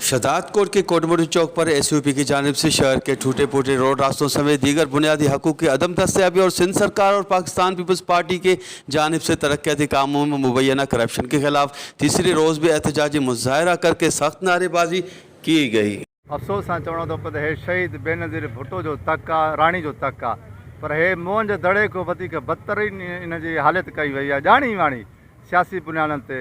शहदादकोट के कोटमोटी चौक पर एसयूपी की जानिब से शहर के टूटे फूटे रोड रास्तों समेत दीगर बुनियादी हकूक़ की अदम दस्तयाबी और सिंध सरकार और पाकिस्तान पीपल्स पार्टी के जानिब से तरक्याती कामों में मुबैना करप्शन के खिलाफ तीसरे रोज़ भी एहतजाजी मुजाहरा करके सख्त नारेबाजी की गई। अफ़सोस सां चवणो ٿو پئي ته هي شهيد بينظير ڀٽو جو تڪ آ، راڻي جو تڪ آ، پر هي موهن جي دڙي کان وڌيڪ بدترين ان جي حالت ڪئي وئي آ، ڄاڻي واڻي سياسي بنيادن تي.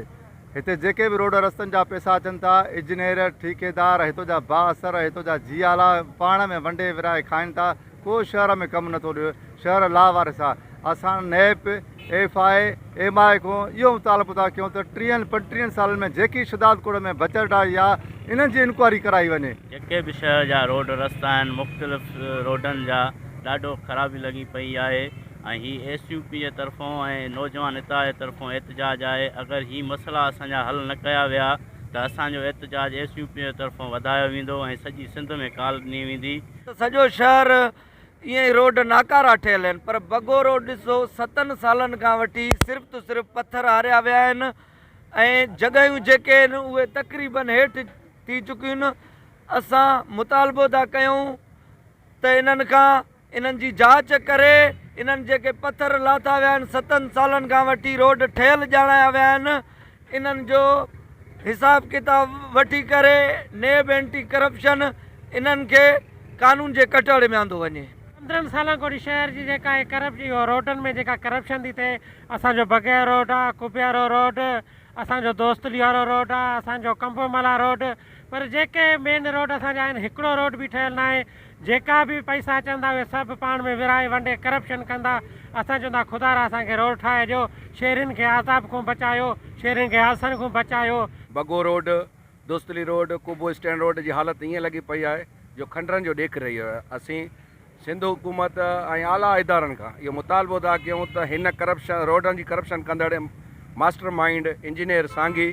هتي جيڪي به روڊ رستن جا پئسا اچن ٿا، اجنير، ٺيڪيدار، هتو جا بااثر، هتو جا جيالا پاڻ ۾ ونڊي ورهائي کائن ٿا، ڪو شهر ۾ ڪم نٿو ڏئي، شهر لاوارث آ. اسان nap, F I, M I کان اهو مطالبو ٿا ڪيون ته ٽيهن پنجٽيهن سالن ۾ جيڪي شھدادڪوٽ ۾ بچرٽ آئي آ انهن جي انڪوائري ڪرائي وڃي. جيڪي به شهر جا روڊ رستا آهن مختلف روڊن جا ڏاڍو خرابي لڳي پئي آهي ۽ هي ايس يو پي جي طرفون ۽ نوجوان اتحاد جي طرفون احتجاج آهي اگر هي مسئلا اسان جا حل نه ڪيا ويا ته اسان جو احتجاج ايس يو پي جي طرفون وڌايو ويندو ۽ سڄي سنڌ ۾ ڪال ڏني ويندي. ته سڄو شهر ائين ئي روڊ ناڪارا ٺهيل آهن پر بگو روڊ ڏسو ستن سالن کان وٺي صرف ته صرف پٿر هاريا ويا آهن ۽ جڳهيون جيڪي آهن اهي تقريبن هيٺ ٿي چڪيون آهن اسان مطالبو ٿا ڪيون ته انهن کان انهن جي جاچ ڪري انهن جيڪي پٿر لاٿا ويا آهن ستن سالن کان وٺي روڊ ٺهيل ڄاڻايا ويا آهن انهن جو حساب ڪتاب وٺي ڪري نيب اينٽي ڪرپشن انهن کي قانون جي ڪٽهڙي ۾ آندو وڃي. 15 سالن کان وٺي شهر جي جيڪا هي ڪرپشن اهو روڊن ۾ جيڪا ڪرپشن ٿي ٿئي اسان جو بگير روڊ آ ڪوبيارو روڊ اسان جو دوستلي وارو روڊ آ اسان جو ڪمبو ملاح روڊ پر جيڪي مين روڊ اسان جا آهن هڪڙو روڊ به ٺهيل ناهي جيڪا به پئسا اچن ٿا اهي سڀ پاڻ ۾ ورهائي ونڊي ڪرپشن ڪندا اسان چون ٿا خدارا اسان کي روڊ ٺاهي ڏيو شهرين کي عذاب کون بچايو شهرين کي حادثن کون بچايو. Bago road, Dostli road, Qubo stand road جي حالت ائين لڳي پئي آهي جو کنڊرن جو ڏيک رهي ويو آهي. اسين سنڌ حڪومت ۽ اعليٰ ادارن کان اهو مطالبو ٿا ڪيون ته هن ڪرپشن روڊن جي ڪرپشن ڪندڙ master mind engineer Sangi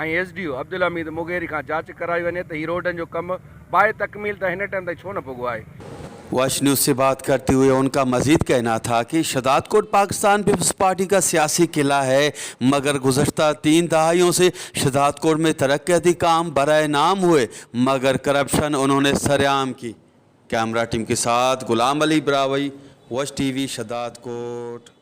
۽ S D O Abdul Hameed Mugheri کان جاچ ڪرائي وڃي ته هي روڊن جو ڪم باء تڪميل ته هن ٽائيم تائين ڇو نه پڳو آهي. واچ نيوز سي بات ڪرتي هوئي ان کا مزيد ڪهنا ٿا ڪي شھدادڪوٽ پاڪستان پيپلز پارٽي کا سياسي قلعه هي مگر گذشته تين دهائيون سي شھدادڪوٽ ۾ ترقياتي ڪام برائي نام هوئي مگر ڪرپشن انهون ني سرعام ڪي. ڪئميرا ٽيم ڪي ساٿ Ghulam Ali Brahui, watch T V, Shahdadkot.